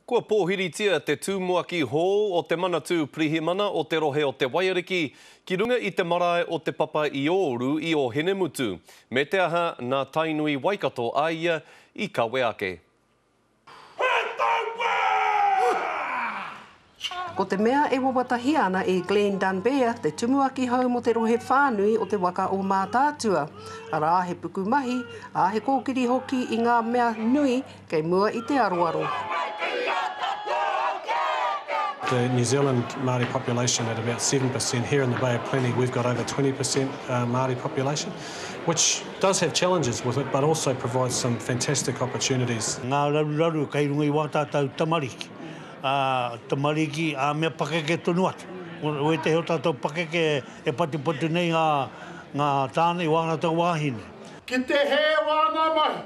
Kua pōhiritia te tumuaki hou o te Manatū Pirihimana o te rohe o Te Waiariki ki runga i te marae o Te Papa-i-ōuru i Ōhinemutu, me te aha nā Tainui Waikato a ia i kawe ake. Ko te mea e wawatahia ana e Glenn Dunbar, te tumuaki hou mō te rohe whānui o te waka o Mātaatua, arā, he pukumahi, ā, he kōkiri hoki i ngā mea nui kei mua i te aroaro. The New Zealand Māori population at about 7%, here in the Bay of Plenty we've got over 20% Māori population, which does have challenges with it but also provides some fantastic opportunities. Ngā raruraru kei runga i wā tātou tamariki, ā, tamariki, ā, mea pakeke tonu atu. Wētehi o tātou pakeke e patupatu nei ngā, ngā tāne i wā rātou wāhine. Ki te hē wāna mahi.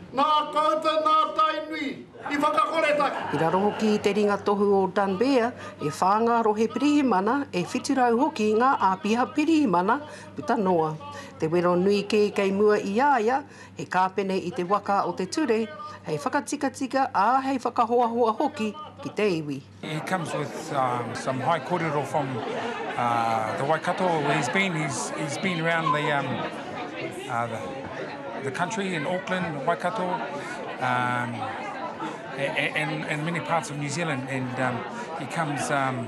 Nā koutou nā Tainui i whakakoretake. I raro hoki i te ringa tohu o Dunbeer, e whā ngā rohe pirihimana, e 700 hoki ngā āpiha pirihimana puta noa. Te wero nui kē kei mua i a ia, he kāpene i te waka o te ture, hei whakatikatika, ā, hei whakahoahoa hoki ki te iwi. He comes with um, some high korero from uh, the Waikato where he's been. He's, he's been around the, um, uh, the, the country in Auckland, Waikato, um, and, and many parts of New Zealand, and um, he comes um,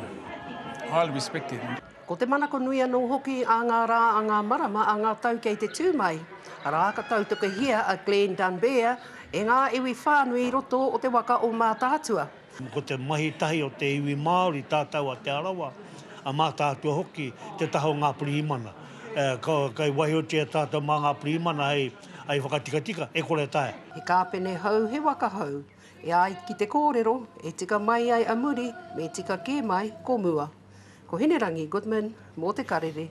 highly respected. Ko te manako nui anō hoki a ngā rā, a ngā marama, a ngā tau kei te tū mai, arā, ka tautokohia a Glenn Dunbar e ngā iwi whānui i roto o te waka o Mātaatua. Ko te mahi tahi o te iwi Māori, tātou a Te Arawa, a Mātaatua hoki, te taha o ngā pirihimana. Kei waihotia tātou mā ngā pirihimana hei whakatikatika, e kore taea. He kāpene hou, he waka hou. E ai ki te kōrero, e tika mai ai a muri, me tika kē mai ko mua. Ko Hinerangi Goodman mō Te Karere.